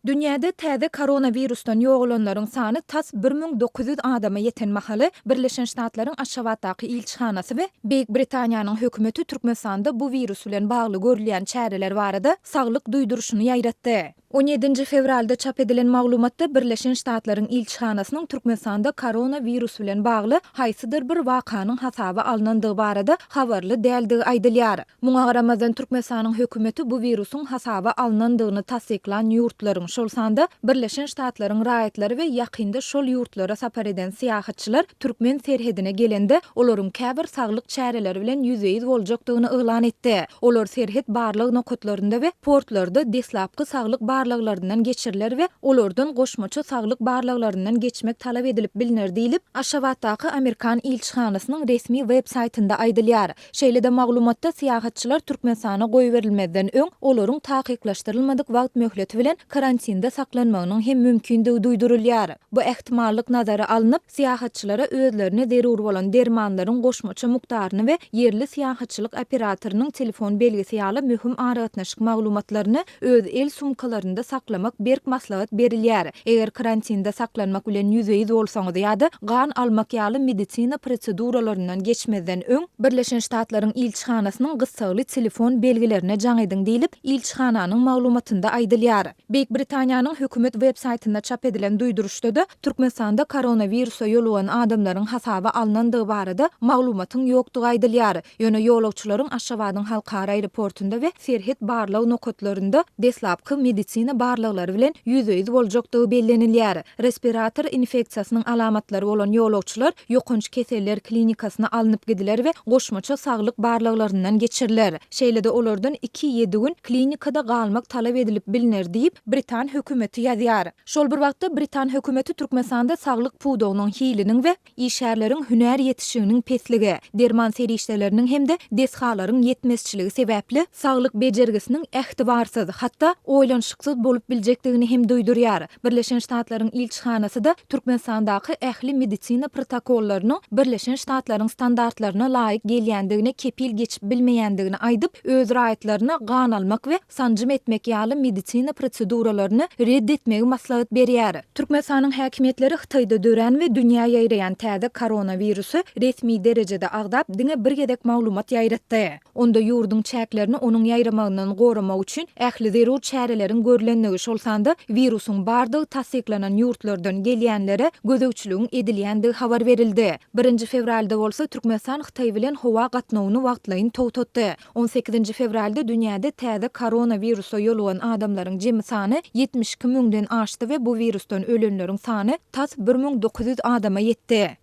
Dünýäde täze koronawirusdan ýogalanlaryň sany tas 1900 adama ýeten mahaly, Birleşen Ştatlaryň Aşgabatdaky ilçihanasy we Beýik Britaniýanyň hökümeti Türkmenistanda bu wirus bilen bagly görülýän çäreler barada saglyk duýduryşyny ýaýratdy. On ýedinji fewralda çap edilen maglumatda Birleşen Ştatlaryň ilçihanasynyň Türkmenistanda koronawirus bilen bagly haýsydyr bir wakanyň hasaba alnandygy barada habarly däldigi aýdylýar. Muňa garamazdan, Türkmenistanyň hökümeti bu wirusyň hasaba alnandygyny tassyklan ýurtlaryň, şol sanda Birleşen Ştatlaryň raýatlary we ýakynda şol ýurtlara sapar eden syýahatçylar türkmen serhedine gelende, olaryň käbir saglyk çäreleri bilen ýüzbe-ýüz boljakdygyny yglan etdi. Olar serhet barlag nokatlarynda we portlarda deslapky saglyk barlaglaryndan geçiriler we olardan goşmaça saglyk barlaglaryndan geçmek talap edilip bilner diýlip, Aşgabatdaky amerikan ilçihanasynyň resmi web saýtynda aýdylýar. Şeýle-de maglumatda syýahatçylar Türkmenistana goýberilmezden öň olaryň takyklaşdyrylmadyk wagt möhleti bilen karantinde saklanmagynyň hem mümkindigi duýdurylýar. Bu ähtimallyk nazara alnyp, syýahatçylara özlerine zerur bolan dermanlaryň goşmaça mukdaryny we ýerli syýahatçylyk operatorynyň telefon belgisi ýaly möhüm aragatnaşyk maglumatlaryny öz el sumkalarynda saklamak berk maslahat berilýär. Eger karantinde saklanmak bilen ýüzbe-ýüz bolsaňyz ýa-da gan almak ýaly medisina proseduralaryndan geçmezden öň, Birleşen Ştatlaryň ilçihanasynyň gyssagly telefon belgilerine jaň ediň diýlip, ilçihananyň maglumatynda aýdylýar. Beýik Britaniýanyň hökümet web-saýtynda çap edilen duýduryşda-da Türkmenistanda koronawirusa ýolugan adamlaryň hasaba alnandygy barada maglumatyň ýokdugy aýdylýar. Ýöne ýolagçylaryň Aşgabadyň halkara aeroportunda we serhet barlag nokatlarynda deslapky medisina barlaglary bilen ýüzbe-ýüz boljakdygy bellenilýär. Respirator infeksiýasynyň alamatlary bolan ýolagçylar ýokanç keseller klinikasyna alnyp gidiler we goşmaça saglyk barlaglaryndan geçiriler. Şeýle-de olardan iki-ýedi gün klinikada galmak talap edilip bilner diýip, britan hökümeti ýazýar. Şol bir wagtda, britan hökümeti Türkmenistanda saglyk pudagynyň hiliniň we Işgärleriň hünär ýetişiginiň pesligi, derman serişdeleriniň hem-de desgalaryň ýetmezçiligi sebäpli saglyk bejergisiniň ähtibarsyz, hatda oýlanyşyksyz bolup biljekdigini hem duýdurýar. Birleşen Ştatlaryň ilçihanasy-da Türkmenistandaky ähli medisina protokollarynyň Birleşen Ştatlaryň standartlaryna laýyk gelýändigine kepil geçip bilmeýändigini aýdyp, öz raýatlaryna gan almak we sanjym etmek ýaly medisina proseduralaryny red etmegi maslahat berýär. Türkmenistanyň häkimiýetleri Hytaýda dörän we dünýä ýaýraýan täze koronawirusy resmi derejede agzap diňe bir gezek maglumat ýaýratdy. Onda ýurduň çäklerini onuň ýaýramagyndan goramak üçin ähli zerur çäreleriň görlendigi, şol sanda wirusyň bardygy tassyklanan ýurtlardan gelýänlere gözegçiligiň edilýändigi habar berildi. Birinji fewralda bolsa Türkmenistan Hytaý bilen howa gatnawyny wagtlaýyn togtatdy. On sekizinji fewralda dünýäde täze koronawirusa ýolugan adamlaryň jemi sany 72 müňden aşdy we bu wirusdan ölenleriň sany tas 1900 adama ýetdi.